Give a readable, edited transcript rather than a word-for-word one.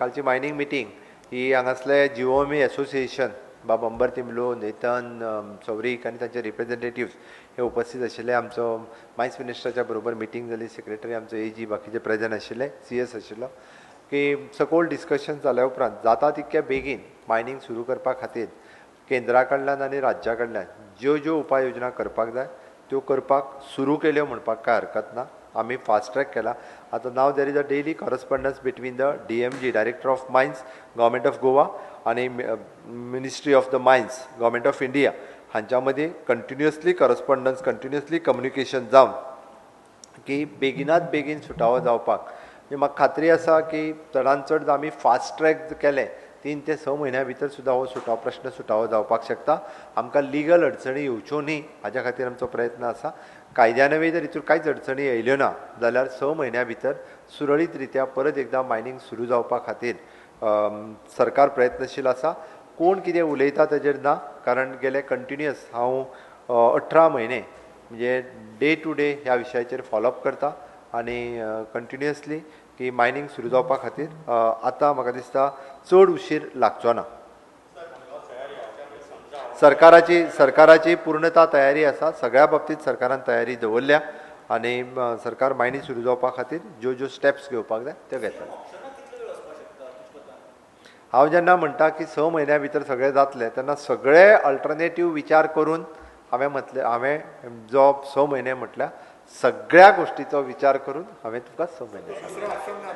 कालची mining meeting ही हांगासले जीओएमई association, बाब अंबर तिंबलो, नेतन सौरीक आनी तांचे रिप्रेझेंटेटिव्स हे उपस्थित आशिल्ले. आमचो मायन्स मिनिस्टराच्या बरोबर मिटींग जाली. सेक्रेटरी आमचो एजी, बाकीचे प्रेझेंट आशिल्ले, सीएस आशिल्लो की सकोल डिस्कशन जाल्या उपरांत जाता तितक्या बेगीन मायनींग सुरू करपा खातीर केंद्रा कडल्यान आनी राज्या कडल्यान ज्यो ज्यो उपाय योजना करपाक जाय त्यो करपाक सुरू केल्यो म्हणपाक कांय हरकत ना. आमी फास्ट ट्रॅक केला. आतां now there is a daily correspondence between the DMG, Director of Mines, Government of Goa आनी Ministry of the Mines, Government of India हांच्या मदीं कंटिन्युअसली करस्पॉन्डन्स, कंटिन्युअसली कम्युनिकेशन जावन की बेगिनात बेगीन सुटावो जावपाक. म्हणजे म्हाका खात्री आसा की चडान चड आमी फास्ट ट्रॅक केलें, 3 ते 6 म्हयन्या भितर सुद्दां हो सुटाव प्रश्न सुटावो जावपाक शकता. आमकां लिगल अडचणी येवच्यो न्ही हाज्या खातीर आमचो प्रयत्न आसा. कायद्या नवे जर हितूर कांयच अडचणी येयल्यो ना जाल्यार 6 म्हयन्या भितर सुरळीत रित्या परत एकदां मायनींग सुरू जावपा खातीर सरकार प्रयत्नशील आसा. कोण कितें उलयता तेजेर ना, कारण गेले कंटिन्युअस हांव 18 म्हयने म्हणजे डे टू डे ह्या विशयाचेर फॉलोअप करता आनी कंटिन्युअसली की मायनींग सुरू जावपा खातीर आतां म्हाका दिसता चड उशीर लागचो ना. सरकाराची पूर्णता तयारी आसा. सगळ्या बाबतीत सरकारान तयारी दवरल्या आनी सरकार मायनींग सुरू जावपा खातीर ज्यो ज्यो स्टेप्स घेवपाक जाय त्यो घेतले. हांव जेन्ना म्हणटा की 6 म्हयन्या भितर सगळें जातलें, तेन्ना सगळे अल्टरनेटीव विचार करून हांवें म्हटलें. हांवें जो 6 म्हयने म्हटल्या, सगळ्या गोश्टीचो विचार करून हांवें तुका 6 म्हयने सांगले.